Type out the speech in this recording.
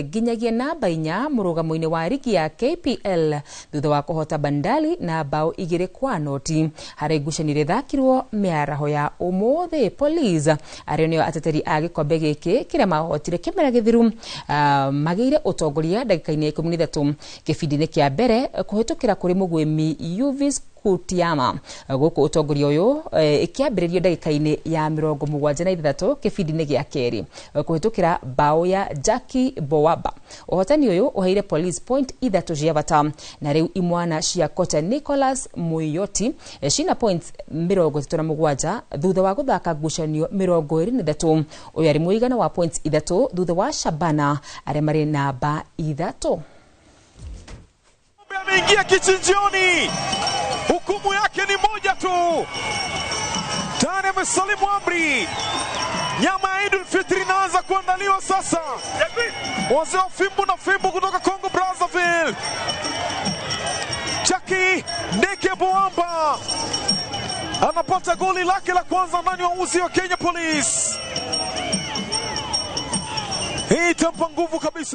Nginyagia namba 4 mũrũgamo-inĩ wa rigi ya KPL thutha wa kũhota Bandari na bao 2-0 harĩ ngucanio iria ithakirwo mĩaraho ya ũmũthĩ. Police arĩa nĩo ateteri a gĩkombe gĩkĩ kĩrĩa mahotire kĩmera gĩthiru, magĩire ũtongoria ndagĩka-inĩ ya 13 kĩbindi-inĩ kĩa mbere kũhĩtũkĩra kũrĩ mũgwĩmi Yuvis Kutiama. Gũkũ ũtongoria ũyũ ĩkĩambĩrĩrio ndagĩka-inĩ ya 76 kĩbindi-inĩ gĩa kerĩ kũhĩtũkĩra bao ya Jackie Boaba. Ũhotani ũyũ ũheire Police point 3 cia bata, na rĩu imwana cia kocha Nicholas Muiyoti cina points 37 thutha wa gũthaka ngucanio 23. Ũyũ arĩ mũigana wa points 3 thutha wa Shabana arĩa marĩ namba 3. Ameingia kichinjioni, hukumu yake ni moja tu. Tayari amesalimu amri. Nyama ya Idul Fitri inaanza kuandaliwa sasa. Wazee wa fimbo na fimbo kutoka Congo Brazzaville, Jackie Ndeke Boamba anapata goli lake la kwanza ndani ya uzi wa Kenya Police. Hii itampa nguvu kabisa.